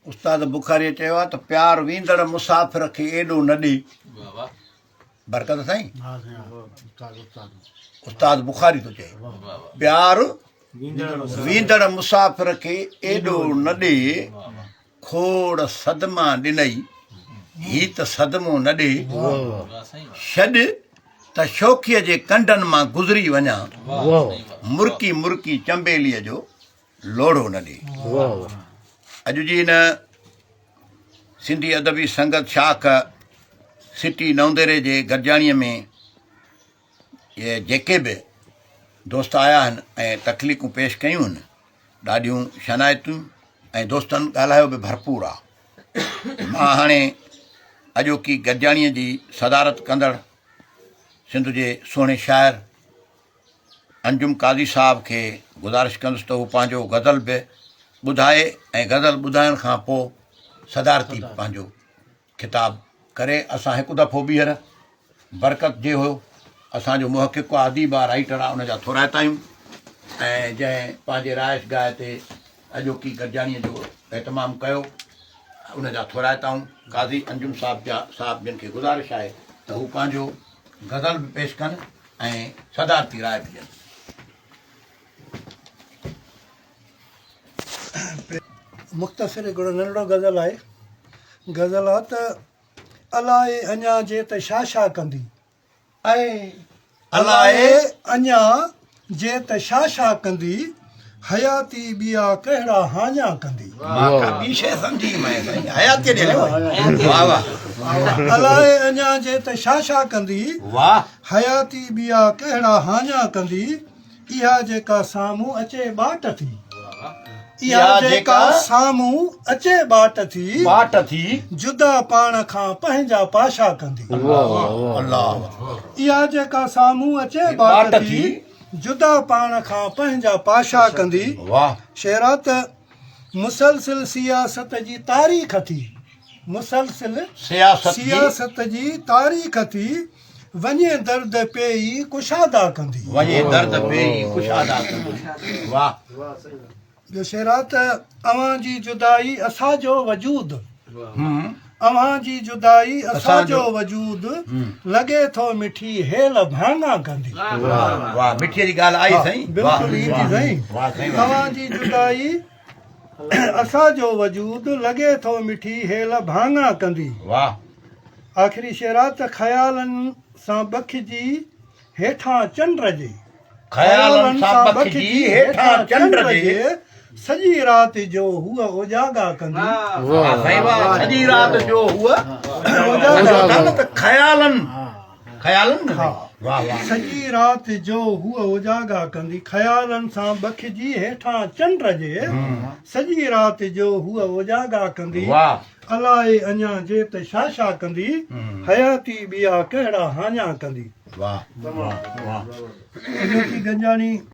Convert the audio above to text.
استاد بخاريء چيو آهي ته پيار ويندڙ مسافر کي ايڏو نه ڏي. برڪت سائين استاد بخاري ٿو چئي پيار ويندڙ مسافر کي ايڏو نه ڏي کوڙ صدما ڏنئي هي ته صدمو نه ڏي ڇڏ ته شوخيء جي ڪنڊن مان گذري وڃان مرڪي مرڪي چنبيليء جو لوڙهو نه ڏي. اڄ جي هن سنڌي ادبي سنگت شاخ سٽي نئونديري جي گڏجاڻيء ۾ جيڪي به دوست آيا آهن ۽ تخليقون پيش ڪيون آهن، ڏاڍيون شانائتيون ۽ دوستن ڳالهايو به ڀرپور آ. مان هاڻي اڄوڪي گڏجاڻيء جي صدارت ڪندڙ سنڌ جي سهڻي شاعر انجم قاضي صاحب کي گذارش ڪندس ته هو پنهنجو غزل به ٻڌائي ۽ غزل ٻڌائڻ کان پوء صدارتي پنهنجو خطاب ڪري. اسان هڪ دفعو ٻيهر برڪت جي هو اسان جو محقق آ، اديب آ، رائيٽر آ، ان جا ٿورائتا آهيون ۽ جنهن پنهنجي رهائش گاهه تي اڄوڪي گڏجاڻيء جو اهتمام ڪيو ان جا ٿورائتا آهيون. قاضي انجم صاحب جا صاحب جن کي گذارش آهي ته هو پنهنجو غزل به پيش ڪن ۽ صدارتي راء به ڏين. مختصر هڪڙو ننڍڙو غزل آهي. غزل آ ته الائي اڃا جي ته شا شا ڪندي. ۽ الائي اڃا جي ته شا شا ڪندي. حياتي ٻيا ڪهڙا هاڃا ڪندي. مان ڪا ٻي شيء سمجهي ئي مئي سائين حياتيء ڏي هليو وئين واه واه. الائي اڃا جي ته شا شا ڪندي. واه. حياتي ٻيا ڪهڙا هاڃا ڪندي. اها جيڪا سامهون اچي ٻاٽ ٿي. اها جيڪا سامهون اچي ٻاٽ ٿي. ٻاٽ ٿي. جدا پاڻ کان پنهنجا پاشا ڪندي. الله الله اڪبر. اها جيڪا سامهون اچي ٻاٽ ٿي. جدا پاڻ کان پنهنجا پاشا ڪندي. شعر آ ته مسلسل سياست جي تاريخ ٿي. مسلسل سياست جي تاريخ ٿي. وڃي درد پيئي ڪشادا ڪندي. وڃي درد پيئي ڪشادا ڪندي. واه. ٻيو شعر آ ته اوهان جي جدائي اسان جو وجود. اوهان جي جدائي اسان جو وجود لڳي ٿو مٺي هيل ڀاڱا ڪندي. واه مٺي جي ڳالهه آئي سائين. بلڪل ايندي سائين. اوهان جي جدائي اسان جو وجود لڳي ٿو مٺي هيل ڀاڱا ڪندي. واه. آخري شعر آ ته خيالن سان بکجي هيٺان چنڊ جي. خيالن سان بکجي هيٺان چنڊ جي. سڄي رات جو هوء اوجاڳا ڪندي. واه سائين واه سڄي رات جو هوء اوجاڳا ته خيالن خيالن نه سائين واه واه. سڄي رات جو هوء اوجاڳا ڪندي. خيالن سان بکجي هيٺان چنڊ جي. سڄي رات جو هوء اوجاڳا ڪندي. واه. الائي اڃا جي ته شا شا ڪندي. حياتي ٻيا ڪهڙا هاڃا ڪندي. واه واه واه. اڄوڪي گنجاڻي.